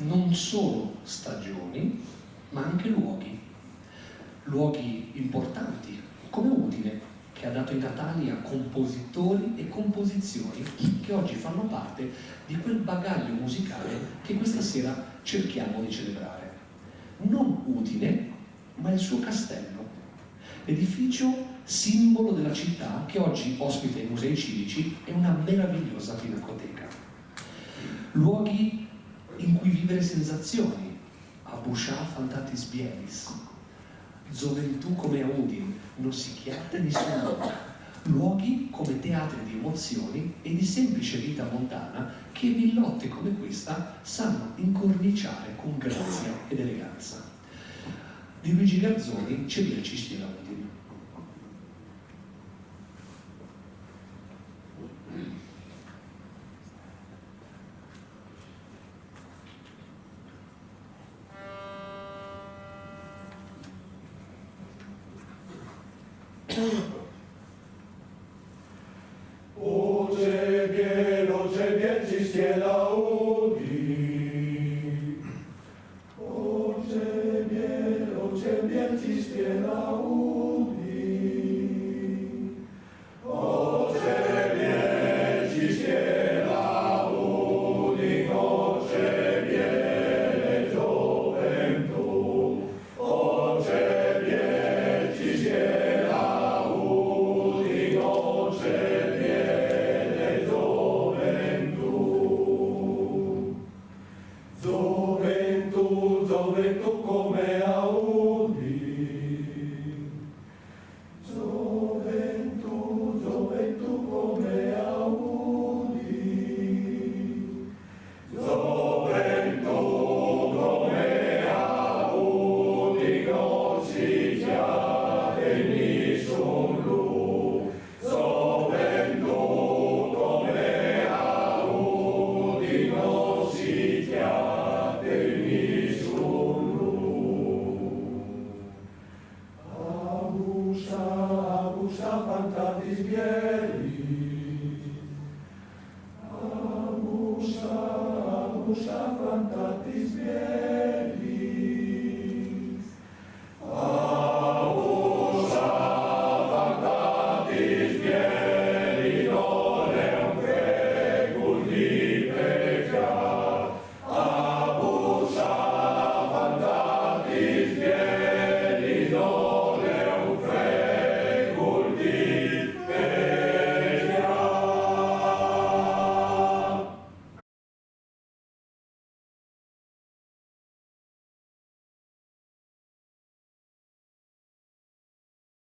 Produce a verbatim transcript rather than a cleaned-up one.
non solo stagioni, ma anche luoghi. Luoghi importanti, come Udine, che ha dato i natali a compositori e composizioni che oggi fanno parte di quel bagaglio musicale che questa sera cerchiamo di celebrare. Non Udine, ma il suo castello, l'edificio simbolo della città che oggi ospita i musei civici e una meravigliosa pinacoteca. Luoghi in cui vivere sensazioni, a buscià fantatis bielis. Gioventù come a Udin, non si chiatta nessun loco. Luoghi come teatri di emozioni e di semplice vita montana che villotte come questa sanno incorniciare con grazia ed eleganza. Di Luigi Garzoni, Ciriel Cistiera Udin. Oce biel, oce biel, ci stie la Udin. Oce biel, oce biel, ci stie la Udin. Oce biel, ci stie la Udin, oce biel, gioventù. Oce biel, ci stie la Udin, oce biel, gioventù. Gioventù, gioventù come a Udin. Gioventù, gioventù come a Udin. Gioventù come a Udin non si chiatta in nissun lù. Gioventù come a Udin non si chiatta in nissun lù. A buscià, a buscià fantatis bielis.